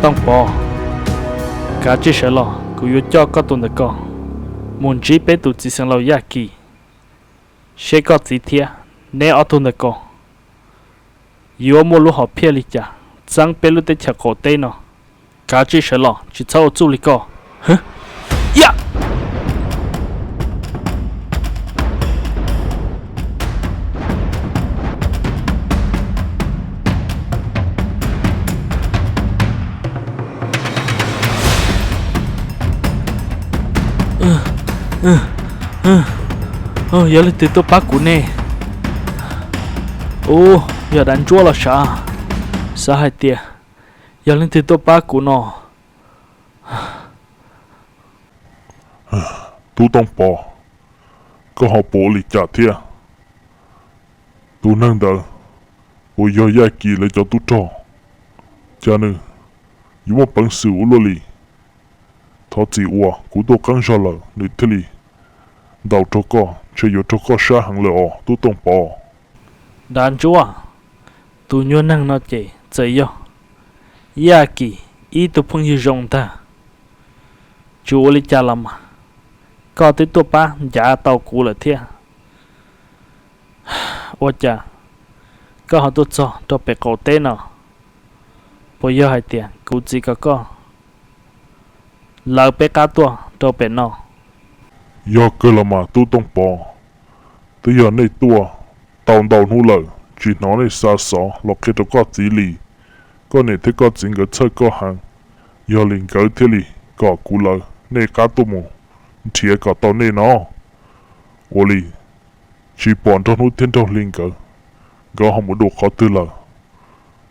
Tooj Pov, kav tsij sawv los, kuv yuav coj koj tus ntawm ko mus ntsib peb tus txiv xeev laus Yaj Kis, seb koj txiv thiab neb ob tug ntawm ko yuav muaj lub hom phiaj li cas txeeb peb lub teb chaws qaum teb no. Kav tsij sawv los, tsis txhob ua txuj li ko. Yog leej twg tuaj pab kuv ne? Ub, yog dav ntsuab los sav? Xav hais tias yog leej twg tuaj pab kuv no. Tub Tooj Pov, koj ho puas ua li cas thiab? Tus neeg ntawd puas yog Yaj Kis lawv cov tub rog? Cas nws yuav muaj peev xwm ua luaj li? Thov txim uas kuv tuaj qeeb zog lawm nws thiaj li ntaus rau koj, ntshe yuav raug koj sab heev lawm os Tub Tooj Pov. Dav ntsuab, tus nyuag neeg no ces txawm yog Yaj Kis ib tug phooj ywg zoo ntag. Tsuas ua li cas los mas, koj twb tuaj pab ncav tau kuv lawm thiab. Ua cas koj ho tuaj txog rau pem qaum teb no? Puas yog hais tias kuv txiv kom koj lawv peb qab tuaj rau pem no? Yog kawg los mas Tub Tooj Pov, twb yog nej tuaj tau ntau hnub lawm tsis hnov nej xa xov los qhia rau koj txiv li. Koj niam thiab koj txiv nkawd txhawj koj heev, yog li nkawd thiaj li kom kuv lawv nej qab tuaj mus nrhiav kom tau nej no. Ua li, tsis pom Nraug Hnub thiab Nraug Hli nkawd, nkawd ho mus dua qhov twg lawm?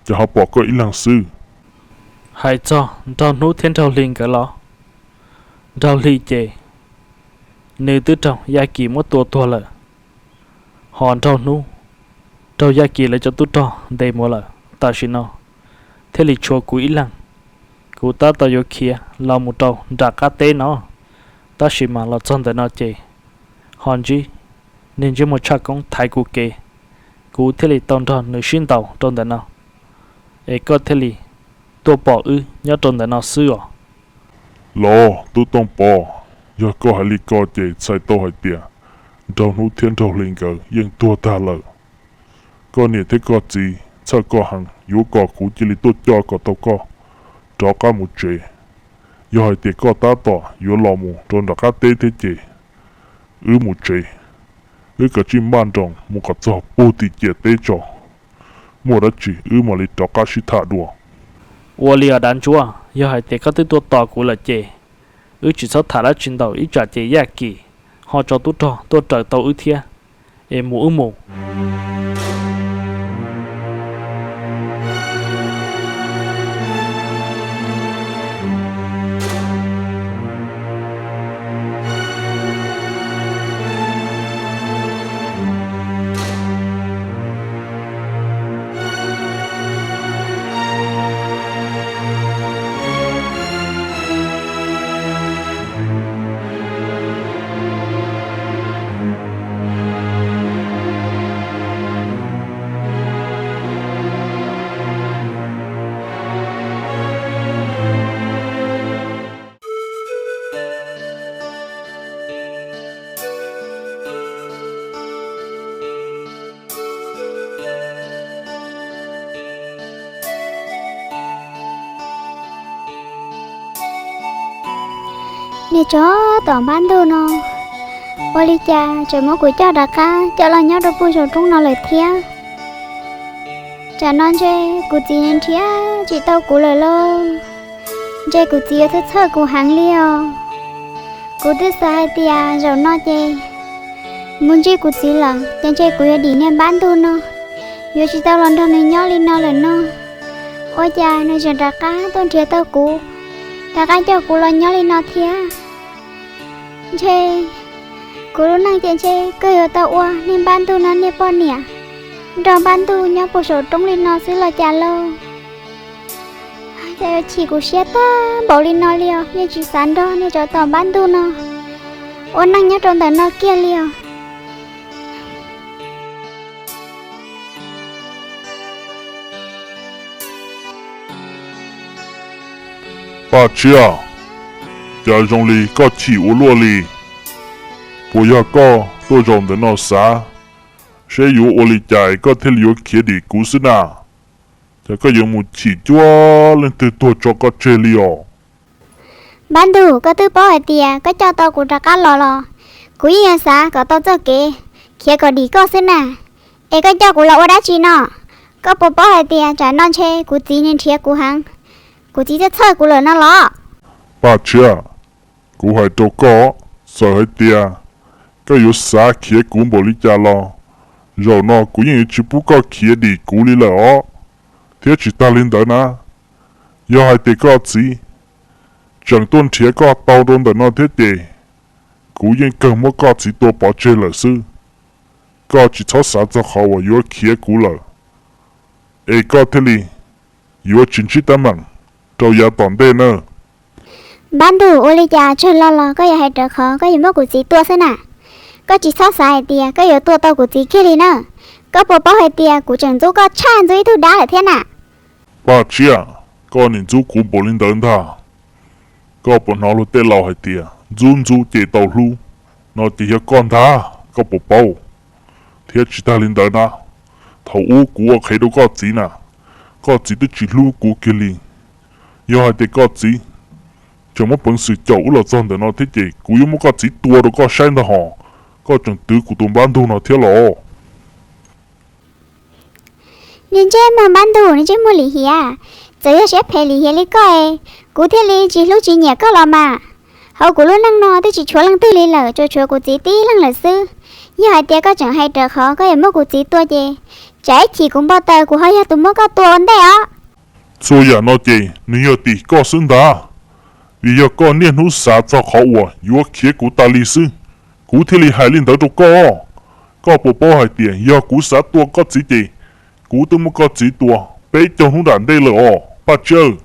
Ces ho pom koj ib leeg xwb. Hais txog Nraug Hnub thiab Nraug Hli nkawd los, Nraug Hli ces nws twb raug Yaj Kis muab tua tuag lawm, ho Nraug Hnub raug Yaj Kis lawv cov tub rog ntes mus lawm. Tam sim no thiaj li tshuav kuv ib leeg, kuv tab tom yuav khiav los mus rau nram qab teb no, tab sis mas los txog ntawm no ces ho ntsib niag ntsej muag tshaj koob thaiv kuv kev, kuv thiaj li tau nrog nws sib ntaus rau ntawm no, es koj thiaj li tuaj pom wb nyob rau ntawm no xwb os. Los Tub Tooj Pov, yog koj hais li ko ces txhais tau hais tias Nraug Hnub thiab Nraug Hli nkawd yeej tuag tag lawm. Koj niam thiab koj txiv txhawj koj heev, yuav kom kuv cia li tuaj coj kom tau koj rov qab mus tsev. Yog hais tias koj tab tom yuav los mus rau nram qab teb thiab ces wb mus tsev, wb kav tsij npaj nroos mus kom txog puag tim ciam teb tso, muaj dab tsi wb mam li rov qab sib tham dua. Ua li os Dav Ntsuab, yog hais tias koj twb tuaj tos kuv lawm ces wb tsis txhob tham dab tsi ntau, ib tsam ces Yaj Kis ho tso tub rog tuaj raws tau wb thiab. Es mus wb mus. Niag tsov tom npab ntug no, ua li cas tseem muab kuv coj rov qab coj los nyob rau puag saum roob no lawm thiab? Tsam no ntshe kuv txiv nrhiav tsis tau kuv lawm lauj. Ntshe kuv txiv yuav txhawj txhawj kuv heev li os. Kuv twb xav hais tias zaum no ces mus ntsib kuv txiv lawm ces ntshe kuv yuav dim niag npab ntug no, yuav tsis tau los nrog nws nyob li no lawm no. Ua cas nws tseem rov qab tuaj nrhiav tau kuv, rov qab coj kuv los nyob li no thiab? Ntshe kuv lub neej ces ntshe kawg yuav tau ua niag npab ntug no niag poj niam, nrog npab ntug nyob puag saum roob li no xwb los cas lauj. Cas yuav chim kuv siab tag npaum li no li os, yeej tsis xav nrog niag tsov tom npab ntug no ua neej nyob rau ntawm no kiag li os. Paj Tshiab, cas zoo li koj chim ua luaj li? Puas yog koj tuaj zaum ntawm no xav seb yuav ua li cas es koj thiaj li yuav khiav dim kuv xwb na? Cas koj yuav mus chim cuag leej twg tuag tso koj tseg li os? Npab ntug, koj twb paub hais tias koj coj tau kuv rov qab los los kuv yeej yuav xav kom tau txoj kev khiav kom dim koj xwb na. Es koj coj kuv los ua dab tsi no? Koj puas paub hais tias tsam no ntshe kuv txiv nws nrhiav kuv heev, kuv txiv twb txhawj kuv lawm no los? Paj Tshiab, kuv hais rau koj, txawm hais tias koj yuav xav khiav kuv npaum li cas los, zaum no kuv yeej yuav tsis pub koj khiav dim kuv li lawm os. Thiab tsis tag li ntawd na, yog hais tias koj txiv tseem tuaj nrhiav koj tau rau ntawm no thiab ces kuv yeej kawg muab koj txiv tua pov tseg lawm xwb. Koj tsis txhob xav txog qhov uas yuav khiav kuv lawm, es koj thiaj li yuav tsis ntsib teeb meem rau yav tom ntej na. Npab ntug, ua li cas tsawg lo los koj yuav hais rawv qhov koj yuav muab kuv txiv tua xwb na? Koj tsis txhob xav hais tias koj yuav tua tau kuv txiv kiag li na. Koj puas paub hais tias kuv tseem ntxub koj tshaj ntxub ib tug dab lawm thiab na? Paj Tshiab, koj nim ntxub kuv npaum li ntawd ntag. Koj puas hnov luag tej laus hais tias ntxub ntxub ces tau hlub, no ces yog koj ntag, koj puas paub? Thiab tsis tag li ntawd na, thaum ub kuv ua qhev rau koj txiv na, koj txiv twb tsis hlub kuv kiag li. Yog hais tias koj txiv tseem muab peev xwm caum wb los txog ntawm no thiab ces kuv yuav muab koj txiv tua rau koj saib ntag hos. Koj tseem twv kuv tus npab ntug no thiab los? Niag ntsej muag npab ntug, niag ntsej muag lim hiam, txawm yog siab phem lim hiam li koj es kuv thiaj li tsis hlub tsis nyiam koj los mas. Hauv kuv lub neej no twb tsis tshuav leej twg li lawm, tsuas tshuav kuv txiv tib leeg lawm xwb. Yog hais tias koj tseem hais rawv qhov koj yuav muab kuv txiv tua ces tsam ib chim kuv npau taws kuv ho yog tus muab koj tua ua ntej os. Txhua yam no ces nws yog tim koj xwb ntag, vim yog koj niaj hnub xav txog qhov uas yuav khiav kuv tas li xwb, kuv thiaj li hais li ntawd rau koj. Koj puas paub hais tias yog kuv xav tua koj txiv ces kuv twb muab koj txiv tua peb caug hnub nram ntej lawm os Paj Tshiab.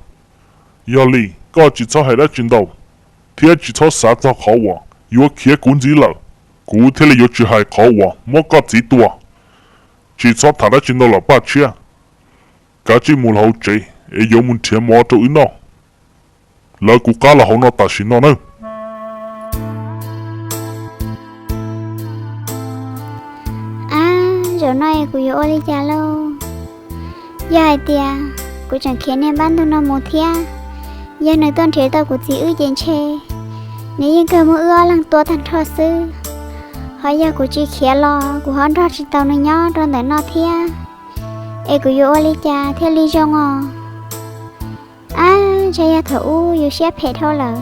Yog li koj tsis txhob hais dab tsi ntau, thiab tsis txhob xav txog qhov uas yuav khiav kuv ntxiv lawm, kuv thiaj li yuav tsis hais qhov uas muab koj txiv tua. Tsis txhob tham dab tsi ntau lawm Paj Tshiab, kav tsij mus los hauv tsev es yuav mus nrhiav mov rau wb noj. Lawv kuv qab los hauv no tam sim no nawb. Ab, zaum no es kuv yuav ua li cas lauj? Yog hais tias kuv tseem khiav niag npab ntug no mus thiab, yog nws tuaj nrhiav tau kuv txiv wb ces ntshe nws yeej kawg muab wb ob leeg tua tag nrho xwb. Ho yog kuv tsis khiav los kuv ho nrog tsis tau nws nyob rau ntawm no thiab, es kuv yuav ua li cas thiaj li zoo os? Ab, ntshe yog thaum ub yus siab phem dhau lawm,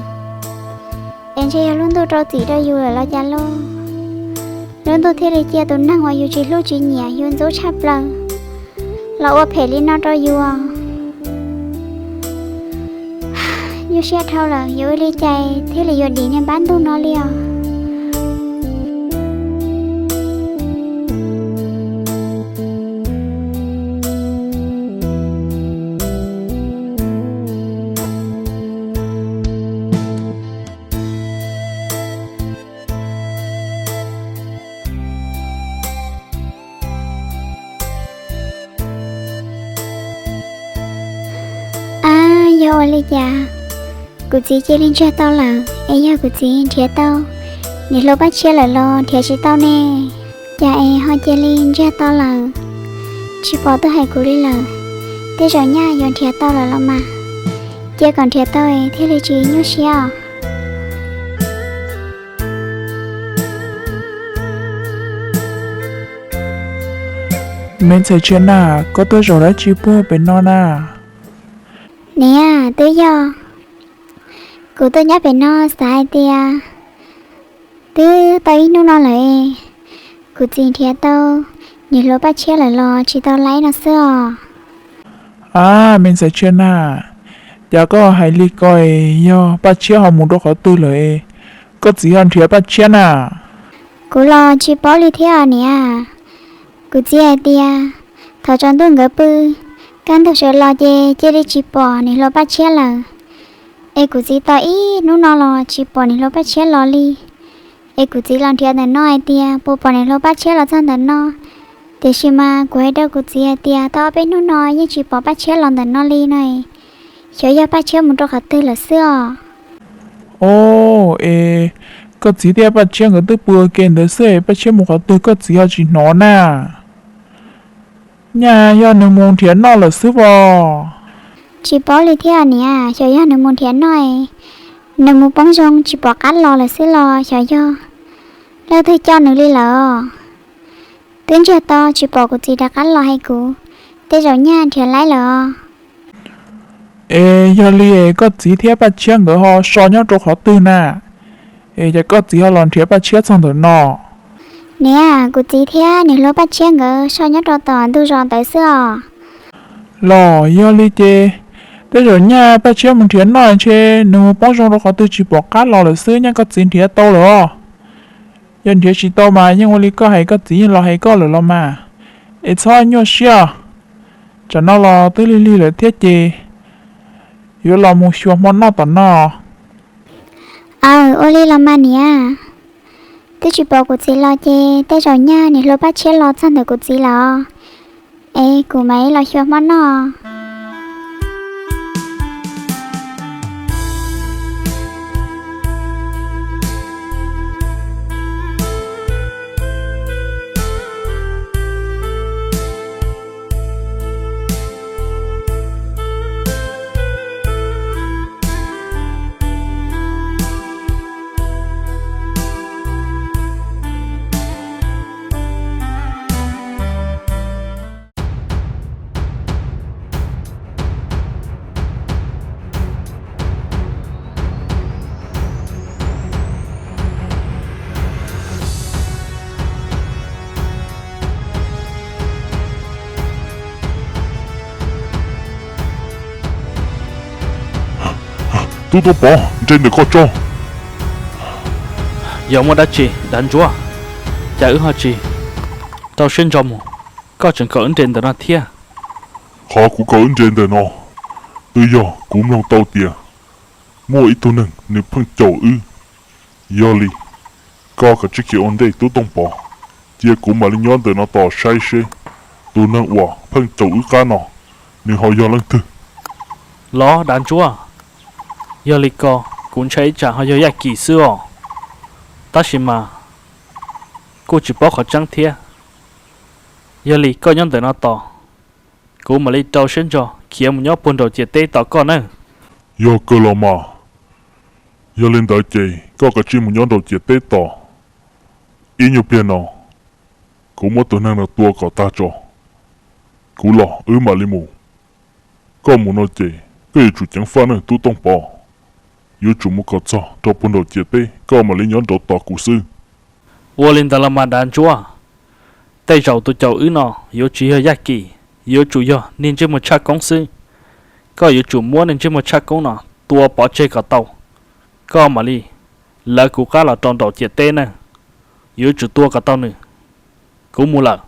es ntshe yog lub ntuj rau txim rau yus lawm los cas lauj? Lub ntuj thiaj li cia tus neeg uas yus tsis hlub tsis nyiam yus ntxub tshaj plaws los ua phem li no rau yus. Nyuaj siab dhau lawm, yuav ua li cas thiaj li yuav dim niag npab ntug no li os? Ab, yog ua li cas kuv txiv cia li ntsiag tau lawm, es yog kuv txiv nrhiav tau niam hluas Paj Tshiab lawm los nrhiav tsis tau ne? Cas es ho cia li ntsiag tau lawm, tsis pom tuaj hais kuv li lawm? Tej zaum nyaj yuav nrhiav tau lawm los mas. Cia kom nrhiav tau es thiaj li tsis nyuaj siab os. Me ntxhais Tshiab na, koj tuaj zaum dab tsi puag pem no na? Niam, twb yog kuv tuaj nyob pem no xav hais tias twb tau ib hnub no lawm, kuv txiv nrhiav tau niam hluas Paj Tshiab lawm los tsis tau laib no xwb os. Ab, me ntxhais Tshiab na, cas koj hais li ko es yog Paj Tshiab ho mus rau qhov twg lawm es koj txiv ho nrhiav Paj Tshiab na? Kuv los tsis paub li thiab niam. Kuv txiv hais tias thaum tsaus ntuj nkawd pw, kaj ntug sawv los ces cia li tsis pom niam hluas Paj Tshiab lawm. Es kuv txiv tos ib hnub no los tsis pom niam hluas Paj Tshiab los li. Es kuv txiv los nrhiav ntawm no hais tias puas pom niam hluas Paj Tshiab los txog ntawm no. Tiam sis mas kuv hais rau kuv txiv hais tias tau ob peb hnub no yeej tsis pom Paj Tshiab los ntawm no li no es, Xyov yog Paj Tshiab mus rau qhov twg lawm xwb os. Os, es koj txiv thiab Paj Tshiab nkawd twb pw ua ke ntawd xwb es Paj Tshiab mus qhov twg koj txiv ho tsis hnov na? Nyaj yog nws mus nrhiav noj lawm xwb os. Tsis paub li thiab niam, xyov yog nws mus nrhiav noj, nws mus poob zoo tsis pom qab los lawm xwb los xyov yog leej twg coj nws li lawm. Twb ntsiag to tsis pom kuv txiv rov qab los hais kuv, tej zaum nyaj nrhiav laib lawm os. Es yog li es koj txiv thiab Paj Tshiab nkawd ho so nyob rau qhov twg na? Es cas koj txiv ho los nrhiav Paj Tshiab txog ntawm no? Niam, kuv txiv thiab niam hluas Paj Tshiab nkawd so nyob rau tom ntug zos ntawd xwb os. Los yog li ces tej zaum nyaj Paj Tshiab mus nrhiav noj ntshe nws mus poob zoo rau qhov twg tsis pom qab los lawm xwb, nyaj koj txiv nrhiav tau lawm os. Yog nrhiav tsis tau mas yeej ua li koj hais, koj txiv yeej los hais koj lawm los mas. Es txhob nyuaj siab, tsam no los twb lig lig lawm thiab ces yuav los mus xyuas hmo noj tom no. Aw, ua li los mas niam. Twb tsis pom kuv txiv los ces tej zaum nyaj niam hluas Paj Tshiab los txog ntawm kuv txiv lawm os. Es kuv mam li los xyuas hmo noj. Tub Tooj Pov, nres ntawm ko tso. Yog muaj dab tsi Dav Ntsuab, cas wb ho tsis rau siab ntso mus, koj tseem kom wb nres ntawm no thiab? Qhov kuv kom wb nres ntawm no, twb yog kuv mloog tau tias muaj ib tug neeg nws pheej caum wb. Yog li, koj kav tsij khiav ua ntej Tub Tooj Pov, cia kuv mam li nyob ntawm no tos saib seb tus neeg uas pheej caum wb qab no, nws ho yog leej twg. Los Dav Ntsuab, yog li ko kuv ntshai ib tsam ho yog Yaj Kim xwb os. Tab sis mas kuj tsis paub qhov tseeb thiab. Yog li koj nyob ntawm no tos, kuv mam li rau siab ntso khiav mus nyob puag nraum ciam teb tos koj nawb. Yog kawg los mas, yog li ntawd ces koj kav tsij mus nyob nraum ciam teb tos. Ib nyuag pliag no, kuv muab tus neeg no tua kom tag tso, kuv los wb mam li mus. Koj mus no ces koj yuav tsum ceev faj nawb Tub Tooj Pov. Yuav tsum mus kom txog rau puag nraum ciam teb koj mam li nyob nraud tos kuv xwb. Ua li ntawd los mas Dav Ntsuab, tej zaum tus caum wb no yuav tsis yog Yaj Kim, yuav tsum yog niag ntsej muag tshaj koob xwb. Koj yuav tsum muab niag ntsej muag tshaj koob no tua pov tseg kom tau, koj mam li lawv kuv qab los rau nraum ciam teb nawb. Yuav tsum tua kom tau nws. Kuv mus lawm.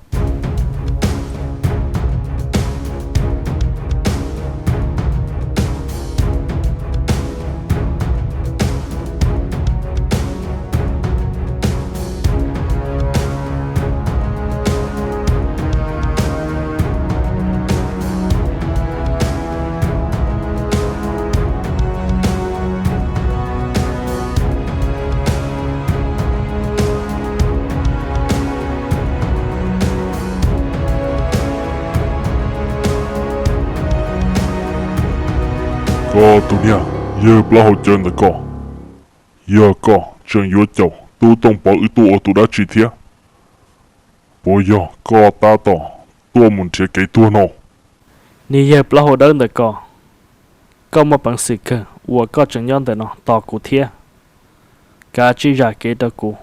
Koj tus niag yawg plaub hau caws ntawm ko, yog koj tseem yuav caum Tub Tooj Pov wb tuaj ua tus dab tsi thiab? Puas yog koj tab tom tuaj mus nrhiav kev tuag no? Niag yawg plaub hau dawb ntawm ko, koj muaj peev xwm kawg uas koj tseem nyob ntawm no tos kuv thiab. Kav tsij zam kev rau kuv,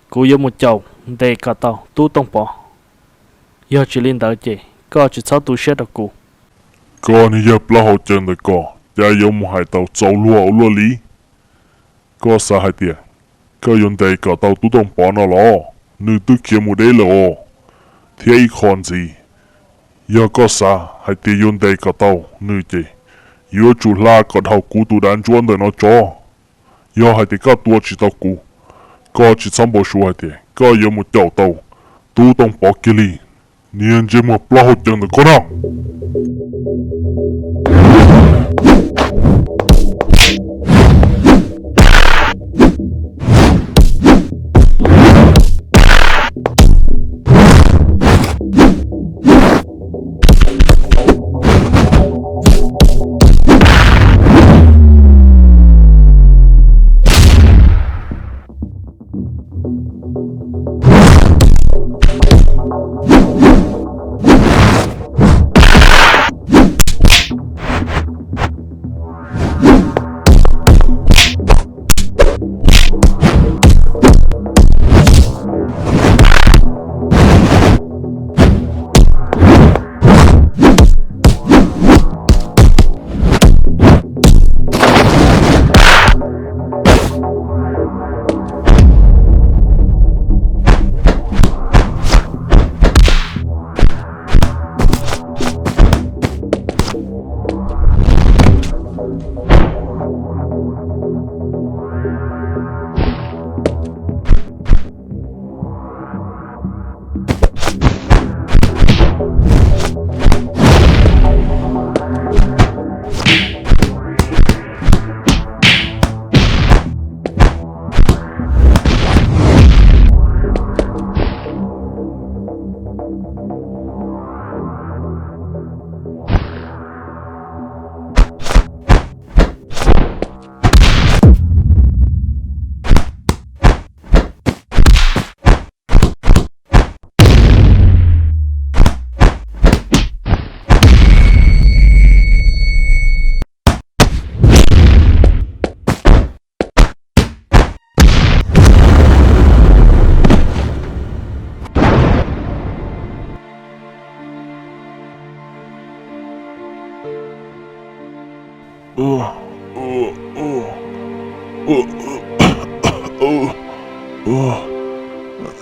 kuv yuav mus caum ntes kom tau Tub Tooj Pov. Yog tsis li ntawd ces koj tsis txhob tu siab rau kuv. Koj niag yawg plaub hau caws ntawm ko, cas yuav mus hais tau txaus luag ua luaj li? Koj xav hais tias koj yuav ntes kom tau Tub Tooj Pov no los? Nws twb khiav mus deb lawm os. Thiab ib qho ntxiv, yog koj xav hais tias yuav ntes kom tau nws ces yuav tsum hla kom dhau kuv tus Dav Ntsuab ntawm no tso. Yog hais tias koj tua tsis tau kuv, koj tsis txhob npau suav hais tias koj yuav mus caum tau Tub Tooj Pov kiag li. Niag ntsej muag plaub hau caws ntawm koj na.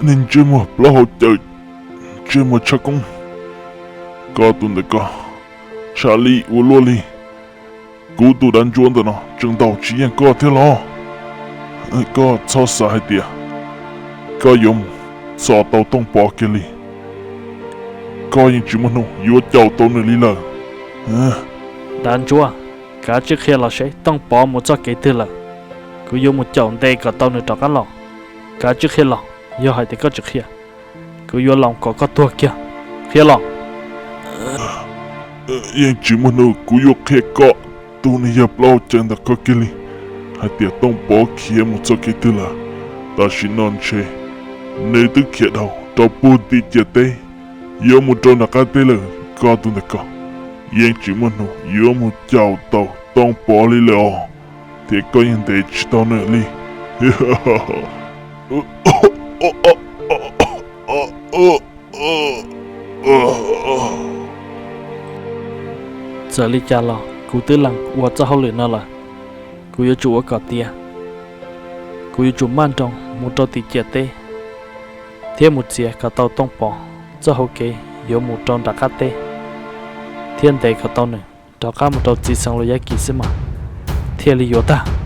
Niag ntsej muag plaub hau caws, ntsej muag tshaj koob, koj tus ntawm ko tshaj li ua luaj li. Kuv tus dav ntsuab ntawm no tseem ntaus tsis yeej koj thiab los? Koj txhob xav hais tias koj yuav mus txo tau Tooj Pov kiag li. Koj yeej tsis muaj hnub yuav caum tau nws li lawm. Dav ntsuab, kav tsij qhia los seb Tooj Pov mus txoj kev twg lawm. Kuv yuav mus caum ntes kom tau nws rov qab los. Kav tsij qhia los, yog hais tias koj tsis qhia, kuv yuav laus kom koj tuag kiag. Qhia los. Yeej tsis muaj hnub kuv yuav qhia koj tus niag yawg plaub hau caws ntawm koj kiag li hais tias Tooj Pov khiav mus txoj kev twg lawm. Tam sim no ntshe nws twb khiav dhau rau puag tim ciam teb, yuav mus rau nram qab teb lawm. Koj tus ntawm ko yeej tsis muaj hnub yuav mus caum tau Tooj Pov li lawm os, thiab koj yeej ntes tsis tau nws li. Txawm li cas los kuv twb lees ua txoj hauj lwm no lawm. Kuv yuav tsum ua kom tiav. Kuv yuav tsum maj nroos mus rau tim ciam teb thiab mus txiav kom tau Tooj Pov txoj hauv kev yuav mus rau nram qab teb, thiab ntes kom tau nws rov qab mus rau txiv xeev Luas Yab Kis xwb mas thiaj li yuav tag.